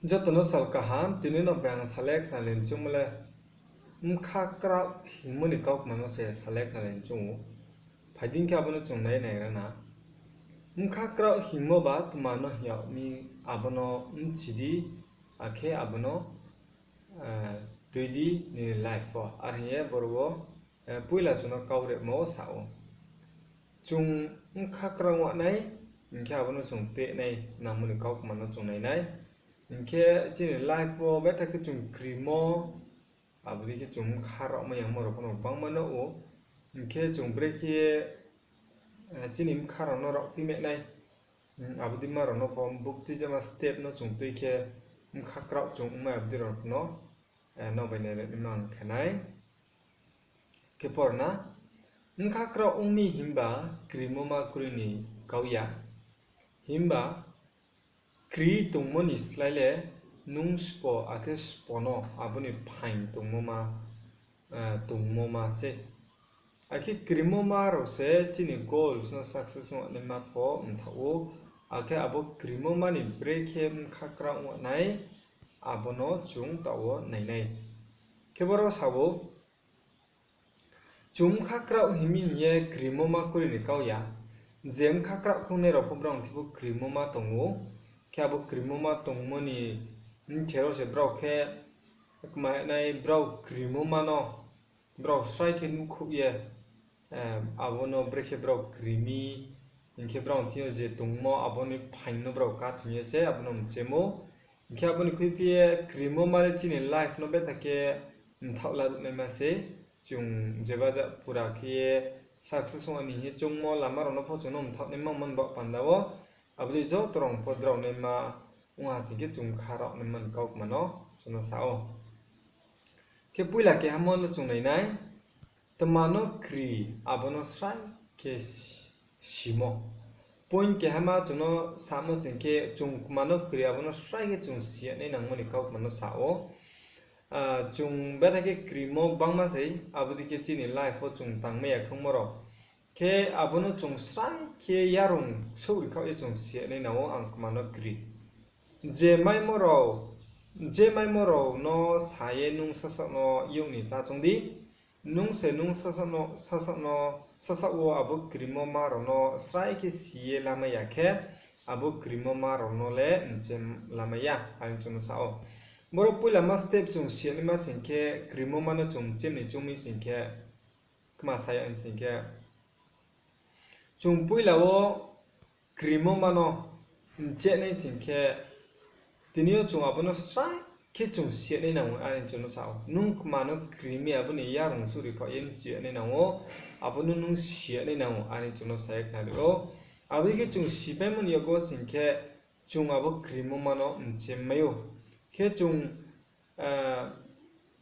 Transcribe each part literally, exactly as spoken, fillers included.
Joto no sal kaham, tini no bai ang salai khnalai ni choungmo le, bkha kraoh hingmo ni kaukma no se salai khnalai ni choung ou. Phai di khe abo no chung nai naigra na. Bkha kraoh hingmo ba tma no hing yag mi, abo no bchi di, akhe abo no tui di nini life wo. Are hing ye boro wo poila chung no kau remo wo sa ou. Chung bkha kraoh ong nai, hing khe abo no chung tuinai nangmo ni kaukma no chung nai nai. Hing khe chini life wo betha khe chung krimo, abo dei khe chung bkha raohmai yangmo rao pho no gbangma no ou. Hing khe chung brekhe chini bkha rao no raohphi mai nai. Abo dei ma rao no pho bukti jama step no chung tui khe bkha kraoh chung ongmai abo dei rao no, no bai nai ranaima ang khe nai. Khe por na, bkha kraoh ong mi himba krimo ma kroi ni kau ya. Himba kri tongmo ni slái le nung sbo akhe sbo no abo ni phaing tongmo ma, tongmo ma sei. Akhe krimo ma rao se chini goals no success ong naima pho mthaoh ou. Akhe abo krimo ma ni brekhe bkha kraoh ong nai, abo no chung taoh wo nai nai. Khe boro sa ou, chung bkha kraoh hing mi hing ye krimo ma kroi ni kau ya. Je bkha kraoh khe ongnai rao pho brao thing pho krimo ma tong ou. Khe abo krimo ma tongmo ni bthai rao se brao khe kma nai, brao krimo ma no brao srai khe nuhkhouh ye, abo no brekhe brao kri mi, hing khe brao thing yo je tongmo abo ni phaing no brao kathoing ye se abo no mchemo. Hing khe abo ni khuiphi ye krimo ma le chini life no betha khe mthaoh laruh naima sei. Chung jeba ja pura khe ye success ong ni hing ye choungmo lama rao no pho chung no mthaoh naima ongmo ni baoh panda wo. Abo dei joto rao pho drao naima ong ha sing khe chung bkha raoh naima ni kaukma no chung no sa ou. Khe poila kehamo no chung nai nai, tma no kri abo no srai khe simo. Point kehama chung no samo sing khe chung kma no kri abo no srai khe chung si ya nai nangmo ni kaukma no sa ou. Chung betha khe krimo gbangma sei, abo dei khe chini life wo chung tangmai ya khongmo rao. Khe abo no chung srai khe yarung souhri khaoh ye chung si ya nai nang ou ang kma no kri. Je maimo rao, je maimo rao no sa ye nung sasaoh no youh ni ta choung di. Nung se nung sasaoh no, sasaoh no, sasaoh wo abo krimo ma rao no srai khe si ye lamai ya khe, abo krimo ma rao no le mchem lamai ya, are chung no sa ou. Boro poila ma step chung si ya naima sing khe, krimo ma no chung mchem ni choung mi sing khe, kma sa ya sing khe, chung poila wo krimo ma no mchem nai sing khe, tini yo chung abo no srai khe chung si ya nai nang ou, are chung no sa ou. Nung kma no kri mi abo ni yarung souhri khaoh ye mchi ya nai nang ou, abo no nung si ya nai nang ou, are chung no sa ye khnari ou. Abo dei khe chung sipaimo ni yakgo sing khe, chung abo krimo ma no mchem mai ou. Khe chung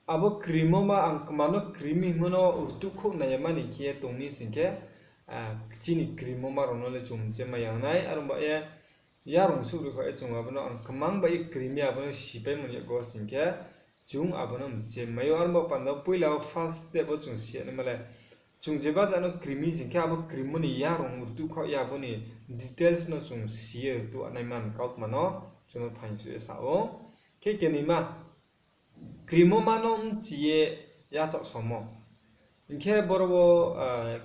abo krimo ma ang kma no kri mi hingmo no rtuhkhouh nai ya mani khe ye tong mi sing khe, chini krimo ma rao no le chung mchem mai ya nai, are ong ba ye yarung souhri khaoh ye chung abo no ang kmang bai ye kri mi abo no sipaimo ni yakgo sing khe, chung abo no mchem mai ou. Are ong ba panda wo poila wo first step wo chung si ya naima le, chung jeba ja no kri mi sing khe abo krimo ni yarung rtuhkhaoh ye abo ni details no chung si ye rtuh naima ni kaukma no chung no phaingsuh ye sa ou. Khe kenoima, krimo ma no mchi ye yachaoh somo. Hing khe boro wo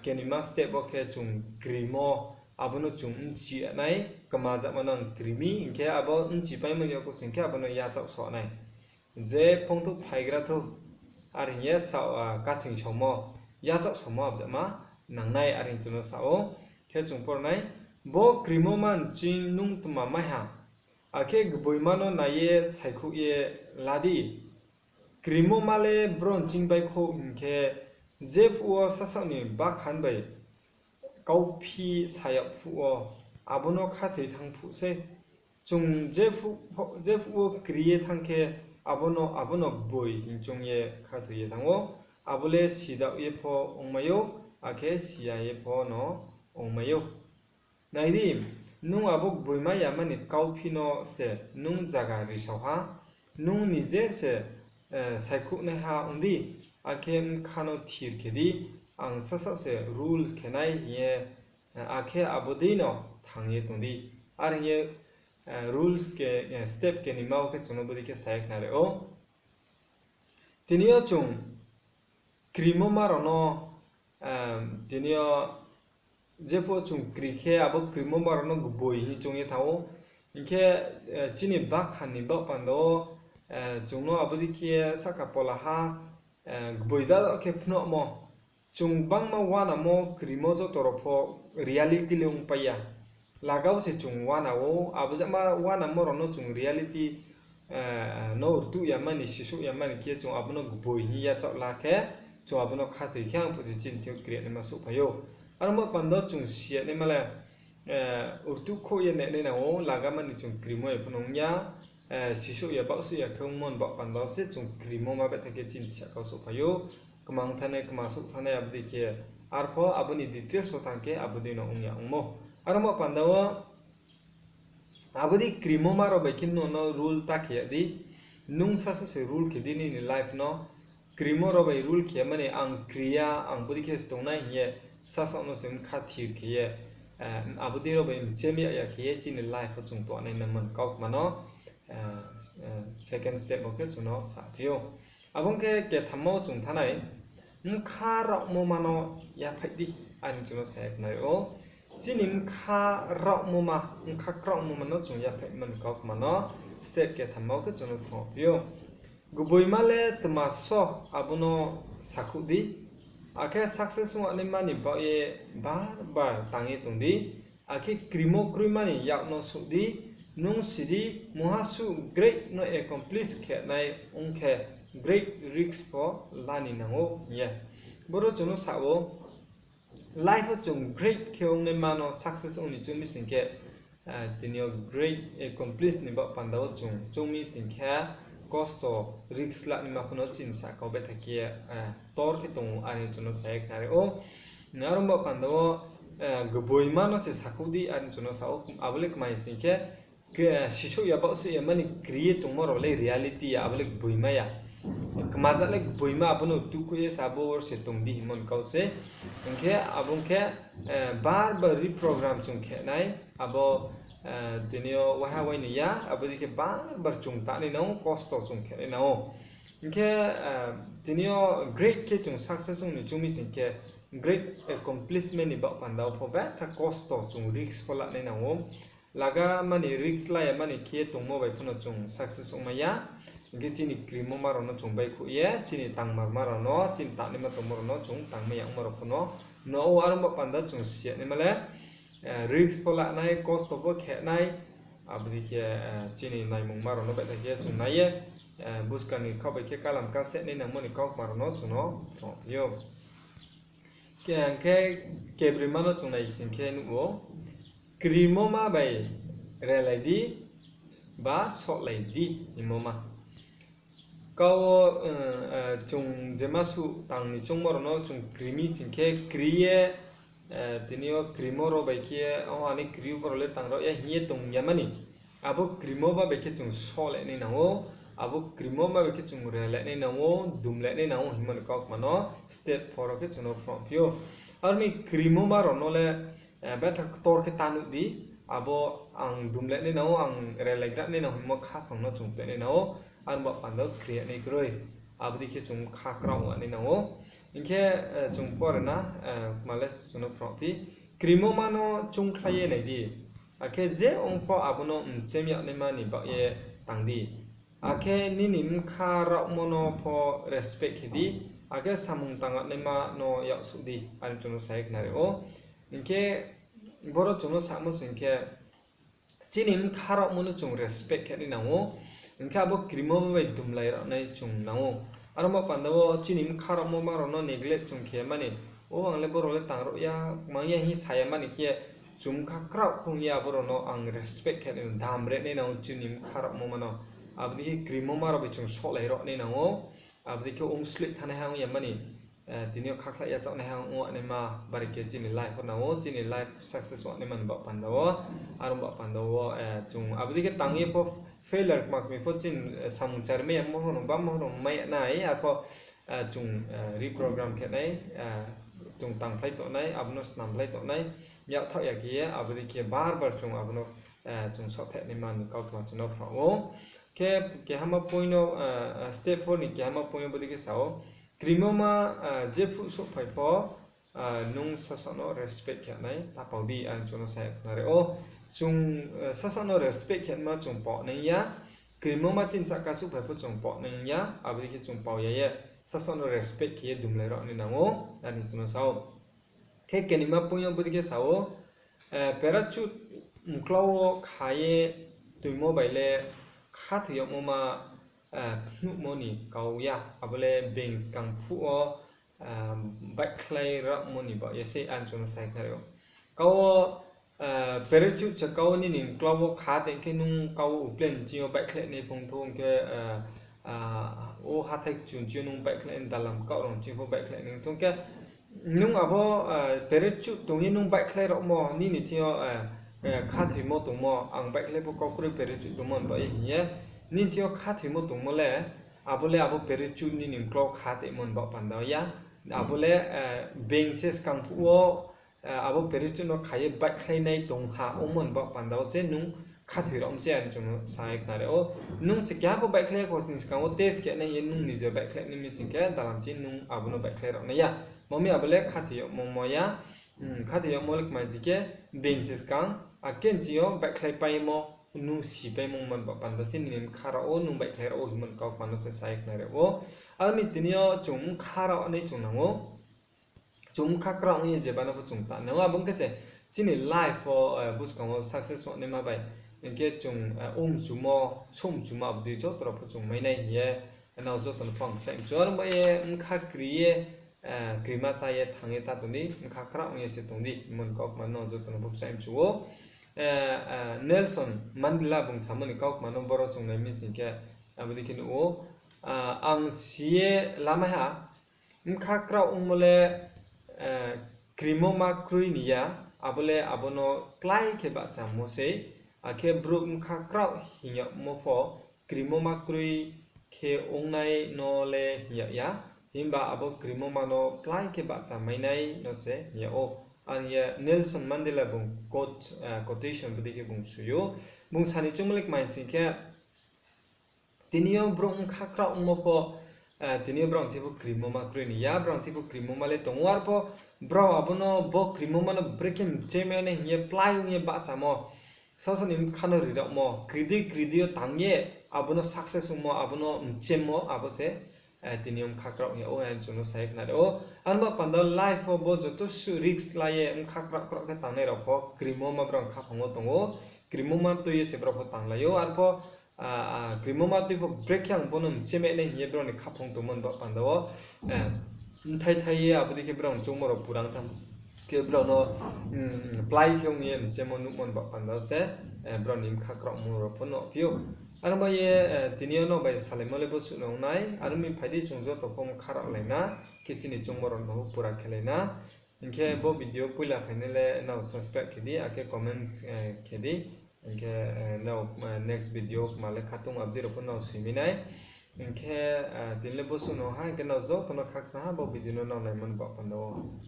kenoima step wo khe chung krimo, abo no chung mchi ya nai, kma jama no ang kri mi, hing khe abo mchipaimo ni yakgo sing khe abo no yachaoh so nai. Je phongthouh phaigra thou, are hing ye sa, kathoing somo, yachaoh somo abjama nang nai, are hing chung no sa ou. Khe chung por nai, bo krimo ma nching nung tma mai ha, akhe gboima no nai ye saikhouh ye la di. Krimo ma le bro nching baihkhouh hing khe, jephuh wo sasaoh ni bakhan bai kauphi sa yag phuh wo, abo no khathoi thanng phuh sei. Chung jephuh, jephuh wo kri ye thanng khe, abo no, abo no gboi hing choung ye khathoi ye thanng ou. Abo le sidaoh ye pho ongmai ou, akhe si ya ye pho no ongmai ou. Nai di, nung abo gboima yama ni kauphi no se nung zaga risao ha, nung nije se saikhouhnaiha ong di, akhe bkha no thir khe di, ang sasaoh se rules khe nai hing ye, akhe abo deino thanng ye tong di. Are hing ye rules ke, step kenima wo khe chung no bodei khe sa ye khnari ou. Tini yo chung krimo ma rao no, tini yo jepho chung kri khe abo krimo ma rao no gboi hing choung ye thanng ou. Hing khe, chini bakhan ni baoh panda wo, chung no abo dei khe sahka pola ha, gboi dada khe phnuhmo. Chung gbangma uanamo krimo joto rao pho reality le ongpai ya. Laga wo se chung uana ou, abo jama uanamo rao no chung reality no rtuh ya mani, sisouh ya mani khe chung abo no gboi hing yachaoh la khe, chung abo no khathoi khe ang pho se chini thing yo kri naima souhphai ou. Aro baoh panda wo chung si ya naima le, rtuh khouh ye nainai nang ou, laga mani chung krimo ya pho nung ya, sisouh ya, baohsouh ya khe ongmo ni baoh panda wo se chung krimo ma betha khe chini sahka wo souhphai ou. Kmang thanngnai, kma souh thanngnai abo dei khe, arpho abo ni details wo thanng khe abo dei no ong ya ongmo. Aro baoh panda wo, abo dei krimo ma rao bai khe nung no rule ta khe ya di. Nung sasaoh se rule khe di nini life no. Krimo rao bai rule khe ya mani ang kri ya, ang bodei khe se tongnai hing ye sasaoh no se bkha thir khe ye, abo dei rao bai mchem ya ya khe ye chini life wo chung tongnai nangmo ni kaukma no, second step wo khe chung no saphi ou. Abo ong khe kethamma wo chung thanngnai, bkha raohmo ma no yaphaih di, are chung no sa ye khnari ou. Chini bkha raohmo ma, bkha kraohmo ma no chung yaphaihmo ni kaukma no step kethamma wo khe chung no phnuhphi ou. Gboima le tma so abo no sakhouh di, akhe success ongnaima ni baoh ye bar bar tang ye tong di, akhe krimo kroima ni yak no souh di, nung si di, mungha suh great no accomplish khe nai ong khe great risk pho la ni nang ou hing ye. Boro chung no sa ou, life wo chung great khe ongnaima no success ong ni choung mi sing khe, tini yo great accomplish ni baoh panda wo chung choung mi sing khe, kosto risk la naima pho no chini sahka wo betha khe, tor khe tong ou, are chung no sa ye khnari ou. Aro baoh panda wo, gboima no se sakhouh di, are chung no sa ou, abo le kmai sing khe, sisouh ya, baohsouh ya mani kri ye tongmo rao le reality ya, abo le gboima ya. Kmaja le gboima, abo no tukhouh ye se abo wo se tong di hingmo ni kau se. Hing khe abo ong khe, bar bar reprogram chung khe nai, abo, tini yo waiha wai ni ya, abo dei khe bar bar chung tanai nang ou, kosto chung khe nai nang ou. Hing khe, tini yo great khe chung success ong ni choung mi sing khe, great accomplishment ni baoh panda wo pho betha kosto chung risk pho la nai nang ou. Laga mani risk la ya mani khe tongmo bai pho no chung success ongmai ya. Hing khe chini krimo ma rao no chung baihkhouh ye, chini tangmarma rao no, chini tangnaima tongmo rao no chung tangmai ya ongmo rao pho no. No ou, aro baoh panda chung si ya naima le, risk pho la nai, kosto pho khe nai, abo dei khe, chini naimungma rao no betha khe chung nai ye, buskang ni khaoh bai khe kalam kaseh nai nangmo ni kaukma rao no chung no phnuhphi ou. Khe, khe kebroima no chung nai sing khe nuh ou, krimo ma bai relai di, ba sohlai di hingmo ma. Kau wo, chung jema suh tang ni choungmo rao no chung kri mi sing khe kri ye, tini yo krimo rao bai khe, o ani kri pho rao le tang rao ya hing ye tong ya mani. Abo krimo ma bai khe chung sohlai nai nang ou, abo krimo ma bai khe chung relai nai nang ou, dumlai nai nang ou hingmo ni kaukma no step four wo khe chung no phnuhphi ou. Aro ni krimo ma rao no le, betha ktor khe ta nuh di, abo ang dumlai nai nang ou, ang relaigra nai nang ou hingmo khaphang no chung tui nai nang ou, aro baoh panda wo kri ya nai kroi. Abo dei khe chung kha kraoh nai nang ou. Hing khe, chung pore na, kma le chung no phnuhphi. Krimo ma no choungkhlai ye nai di. Akhe je ong pho abo no mchem yag naima ni baoh ye tang di. Akhe nini bkha raohmo no pho respect khe di. Akhe samung tang yag naima no yaksouh di. Are chung no sa ye khnari ou. Hing khe boro chung no samo sing khe, chini bkha raohmo no chung respect khe nai nang ou. Hing khe abo krimo ma bai dumlai rao nai chung nang ou. Aro baoh panda wo chini bkha raohmo ma rao no neglect chung khe mani, o ang le boro le tang rao ya, mang ya hing sa ya mani khe, chung bkha kraoh khe ong ye abo rao no ang respect khe nai, dam ri nai nang ou chini bkha raohmo ma no. Abo dei khe krimo ma rao bai chung sohlai rao nai nang ou. Abo dei khe ongsleh thanngnaiha ong ya mani, tini yo khakhlai yachaoh naiha ong naima bari khe chini life wo nang ou, chini life success ong naima ni baoh panda wo, aro baoh panda wo, chung abo dei khe tang ye pho failure kma kmi pho chini samung chari mai ya, mo rao no ba mo rao no mai ya nai, arpho, chung reprogram khe nai, chung tangphlai tongnai, abo no snamkhlai tongnai, yakthaoh ya khe ye, abo dei khe bar bar chung abo no chung saohthaih naima ni kautma chung no phrang ou. Khe kehama point no, step four ni kehama point no bodei khe sa ou, krimo ma jephuh souhphai pho, nung sasaoh no respect khe nai ta pao di, ang chung no sa ye khnari ou. Chung sasaoh no respect khe ma chung pao nai ya. Krimo ma chini sahka souhphai pho chung pao nai ya, abo dei khe chung pao ya ye sasaoh no respect khe ye dumlai rao nai nang ou, ani chung no sa ou. Khe kenima point no bodei khe sa ou, parachute mklau wo kha ye toingmo bai le khathoi yagmo ma phnuhmo ni kau ya, abo le being skang phuh wo baihkhlai ragmo ni baoh ye se, ang chung no sa ye khnari ou. Kau wo parachute se kau wo nini mklau wo kha tong khe nung kau wo plane ching yo baihkhlai nai phung thou ong khe, o hathái kchung ching yo nung baihkhlai nai, dalam kaoh rao ching pho baihkhlai nai thou khe, nung abo parachute tong ye nung baihkhlai ragmo nini thing yo khathoimo tongmo, ang baihkhlai pho kau kroi parachute tongmo ni baoh ye hing ye, nini thing yo khathoimo tongmo le, abo le abo parachute nini mklau kha tongmo ni baoh panda ya. Abo le being se skang phuh wo abo parachute no kha ye baihkhlai nai tong ha ongmo ni baoh panda wo se nung khathoi ragmo se, ang chung no sa ye khnari ou. Nung se keha pho baihkhlai ya khosning skang wo test khe nai ye nung nije baihkhlai nai mi sing khe dalam ching nung abo no baihkhlai rag nai ya. Ma mi abo le khathoi yagmo mo ya. Khathoi yagmo le kmai sing khe being se skang, akhe nching yo baihkhlai paimo, nung sipaimo ongmo ni baoh panda se nini bkha rao wo nung baihkhlai rag ou hingmo ni kautma no se sa ye khnari ou. Aro ni tini yo chung bkha rao nai chung nang ou. Chung bkha kraoh ong ye jeba no pho chung ta nang ou, abo ong khe se chini life wo buskang wo success ong naima bai, hing khe chung ongchumo, souhmchumo abo dei joto rao pho chung mai nai hing ye, nrao joto no pho ang kchaih mchu ou. Aro ba ye bkha kri ye, krima chá ye thanng ye ta tong di, bkha kraoh ong ye se tong di hingmo ni kautma nrao joto no pho kchaih mchu ou. Nelson Mandela bung samo ni kautma no boro chung nai mi sing khe, abo dei khe nuh ou, ang si ye lamai ha, bkha kraoh ongmo le krimo ma kroi ni ya, abo le abo no klái khe bahchamo sei, akhe brouh bkha kraoh hing yagmo pho krimo ma kroi khe ongnai no le hing yag ya, himba abo krimo ma no klái khe bahcha mai nai no se hing yag ou. Are hing ye Nelson Mandela bung quote, quotation bodei khe bung soi ou. Bung sa ni choungmo le kmai sing khe, tini yo brouh bkha kraoh ongmo pho, tini yo brao thing pho krimo ma kroi ni ya, brao thing pho krimo ma le tong ou, arpho brao abo no bo krimo ma no brekhe mchemai nai hing ye plái ong ye bahchamo, sasaoh ni bkha no ri ragmo, kri dei kri dei yo tang ye abo no success ongmo, abo no mchemmo, abo se tini yo bkha kraoh hing yag ou, ang chung no sa ye khnari ou. Aro ba panda life wo bo joto suh risk la ye bkha kraoh kraoh khe tangnai rao pho krimo ma brao khaphang wo tong ou, krimo ma tui ye se brao pho tanglai ou, arpho krimo ma tui pho brekhe ang bo no mchemai nai hing ye brao ni khaphang tongmo ni baoh panda wo, bthai thai ye abo dei khe brao ni choungmo rao purang thanng khe brao no plái khe ong ye mchemmo nuhmo ni baoh panda wo se brao ni bkha kraohmo rao pho nuhphi ou. Aro ba ye tini yo nrao bai salaimo le bo suh no ong nai, aro mi phai di chung joto pho bkha raohlai na, khe chini choungmo rao no pho pura khelai na. Hing khe bo video poila phainai le nrao subscribe khe di, akhe comments khe di. Hing khe nrao next video kma le kha tong abo dei rao pho nrao soi mi nai. Hing khe tini le bo suh no ha, hing khe nrao joto no khakchang ha bo video no nrao naimo ni baoh panda wo.